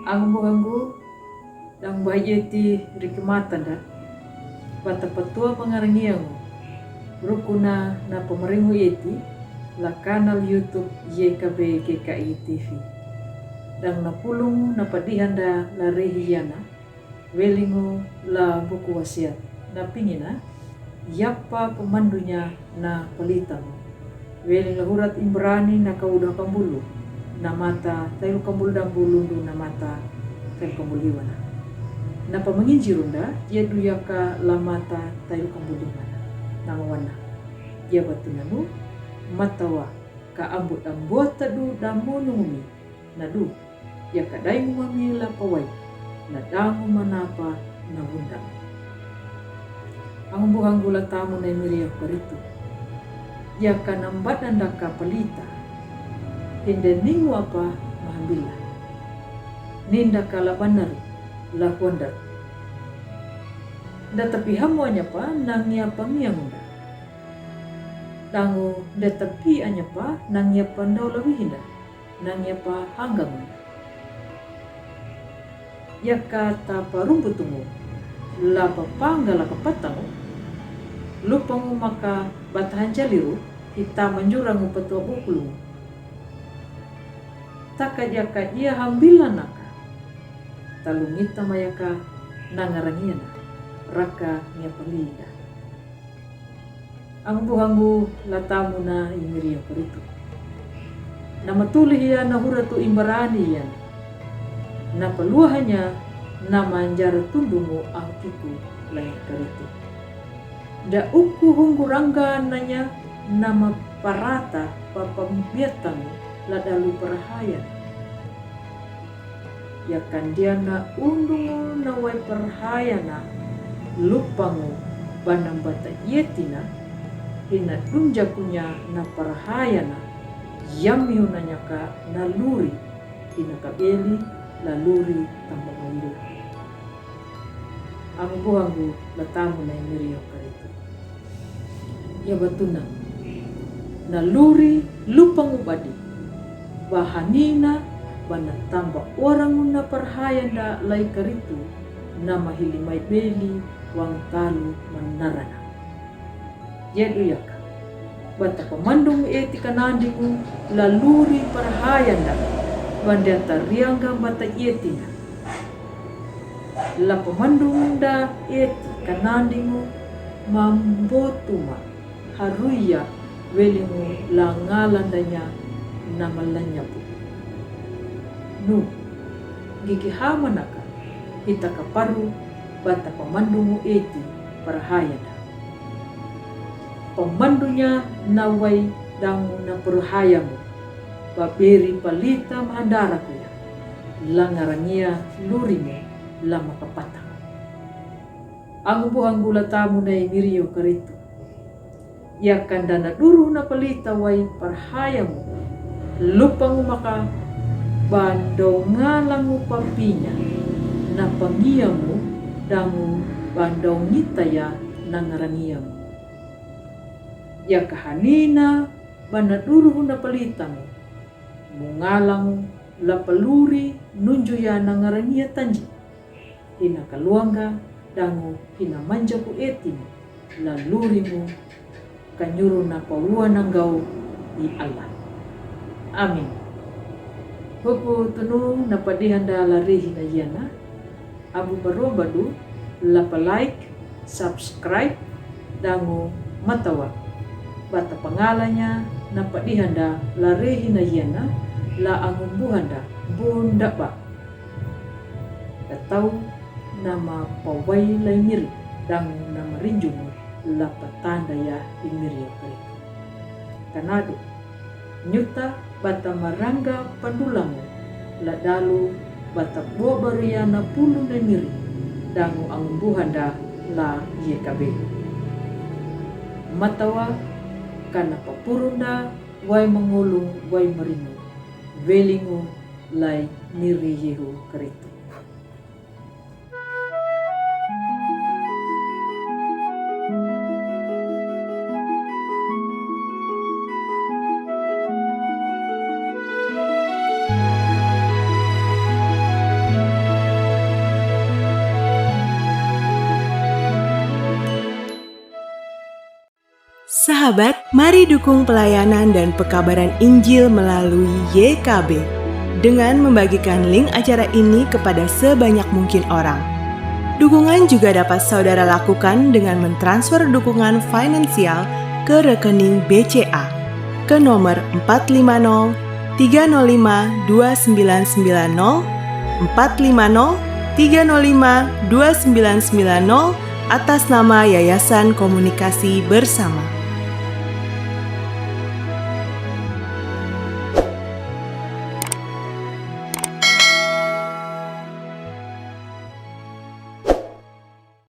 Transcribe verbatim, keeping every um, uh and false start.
Angbu angbu, dang bai eti rikimatan da. Bata patua mangarangiangu. Rukuna na pamaringu eti, la kanal YouTube Y K B G K I T V. Dang na pulung na padihanda la rehi yana. Welingu la buku wasiat na pingina, yapa pamandunya na palitamu. Weling la hurat Imbrani na kauda kambulu, na mata tailu kambulu dambulundu na mata tailu kambulu hiwana. Na pamanginjirunda, yadu yaka la mata tailu kambulu hiwana. Nama wana. Yabatunanu, matawa ka ambut ambuata du damonumi. Nadu, yaka daingu mamila pawai, na dangu manapa na wunda. Angbu angbu la tamu na imiri ya karitu. Yaka nambadanda ka palita. Hinde ningu apa mahambila. Ninda ka la banari, la huandar. Da tapi hamu anyapa nangi apa ngiangunda. Dangu da tapi anyapa nangi apa ndau lawihinda. Nangi apa hanggangun. Yaka ta parumbutungu, la papangga la kapatangu, lupangu maka batahan jaliru, hita manjurangu patua bukulungu. Taka yaka ia hambilanaka, talungita mayaka nangarangiana, raka ngiapalinda. Angbu angbu la tamu na imiri ya karitu. Na matuli hiya na huratu Imbarani hiya. Na paluahanya na manjara tundungu angkiku la ya karitu. Da uku hunggu rangga nanya na maparata papambiatangu la dalu parahaya. Yakandiana undungu na wai parhayana, lupangu banambata ietina, hina dunjakunya na parhayana, yamihunanyaka na luri, hina kabeli la luri tamba maila. Angbu angbu la tamu na imiri ya karitu. Ya batuna. Na luri lupangu badi. Bahanina bana tamba orangu na parhayanda lai karitu na mahili mai beli wang talu manarana. Yadu yaka. Bata pamandung eti kanandingu la luri parhayanda. Banda tariangga bata etina. La pamandung da eti kanandingu mambotuma haruya welingu la ngalandanya na malanyapu. Nu, giki hamanaka, hita kaparu bata pamandungu eti parhayanda. Pamandunya na wai dangu na parhayamu, baberi palita mahandarakuya, la ngarangia lurimu la makapata. Angbu angbu la tamu na imiri ya karitu. Yakanda na duru na palita wai parhayamu. Lupangu maka bandau ngalangu papinya. Na pangiamu dangu bandau ngitaya na ngarangiamu. Yaka hanina bana duru na palitamu. Mungalangu la paluri nunjuya na ngarangia tanji. Hina kaluangga dangu hina manjaku etimu, la lurimu kanyuru na paua nanggau di Allah. Amin. Huku tunu na padihanda la rihina yana, abu barombadu la pa like, subscribe, dangu matawa. Bata pangalanya na padihanda la rihina yana, la angumbuhanda bunda ba. Katau nama pawai la imiri dangu nama rinjungu la patanda ya imiri ya karitu. Kanadu, nyuta bata marangga pandulangu la dalu bata bobaria na pulu na imiri dangu angumbuhanda la yekabe. Matawa kana papurunda wai mangulung wai maringu. Welingu lai miri Yehu Karitu. Sahabat, mari dukung pelayanan dan pekabaran Injil melalui Y K B dengan membagikan link acara ini kepada sebanyak mungkin orang. Dukungan juga dapat saudara lakukan dengan mentransfer dukungan finansial ke rekening B C A ke nomor empat lima nol tiga nol lima dua sembilan sembilan nol, empat lima nol tiga nol lima dua sembilan sembilan nol, atas nama Yayasan Komunikasi Bersama.